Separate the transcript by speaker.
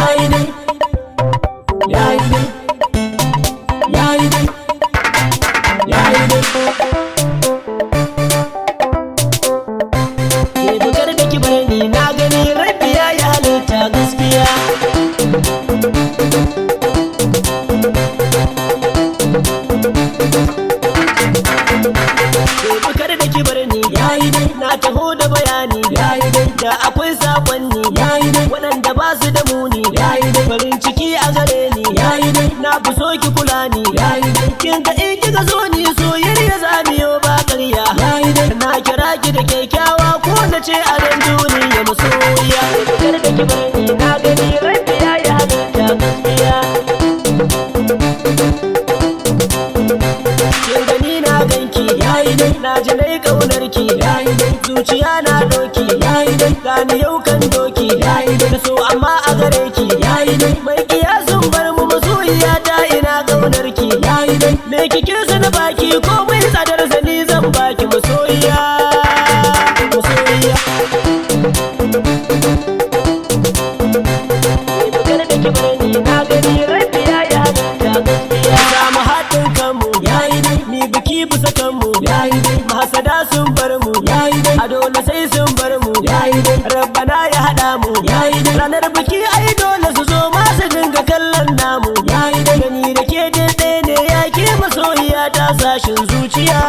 Speaker 1: Yayi dai, yayi dai, yayi dai, yayi dai.
Speaker 2: Ke bukar da ki bar ni, na gani rabbi ya yi halitta gaskiya. Ke bukar da ki bar ni,
Speaker 1: Yayi dai,
Speaker 2: na taho da bayani,
Speaker 1: yayi dai,
Speaker 2: da akwai sakonni
Speaker 1: yayi dai,
Speaker 2: waɗanda ba su da muni.
Speaker 1: Yayi dai,
Speaker 2: Farin ciki a gare ni,
Speaker 1: yayi dai,
Speaker 2: na fi so ki kula ni.
Speaker 1: Yayi dai,
Speaker 2: Kin ga in kika so ni soyayya zamiyo ba ƙarya.
Speaker 1: Yayi dai.
Speaker 2: Na kira ki da kyakkyawa ko na ce a ran duniya masoyiya. Kar da ki bar ni, na gani rabbi ya yi halitta gaskiya. Kin gani na ganki,
Speaker 1: Yayi dai,
Speaker 2: na ji nai kaunar ki,
Speaker 1: yayi dai,
Speaker 2: zuciya na doki,
Speaker 1: yayi dai,
Speaker 2: gani yau kan doki,
Speaker 1: Yayi dai,
Speaker 2: da so amma a gare ki.
Speaker 1: Yayi dai,
Speaker 2: Mai kiyasin bar mu masoyiya ta, ina kaunar ki.
Speaker 1: Yayi dai.
Speaker 2: Me kike so na baki, komai tsadar zani zan baki masoyiya, masoyiya. Kar da ki bar ni, na gani rabbi ya yi halitta gaskiya. Samu haɗin kanmu,
Speaker 1: Yayi dai,
Speaker 2: mi biki bisa kanmu,
Speaker 1: yayi dai,
Speaker 2: mahasada sun bar mu,
Speaker 1: yayi dai,
Speaker 2: a dole sai sun bar mu.
Speaker 1: Yayi dai,
Speaker 2: Rabbana ya haɗa mu,
Speaker 1: yayi dai,
Speaker 2: ranar biki ai dole su zo masu dinga kallon namu.
Speaker 1: Yayi dai,
Speaker 2: Gani da ke ɗaya ne ya ke masoyiya ta sashin zuciya.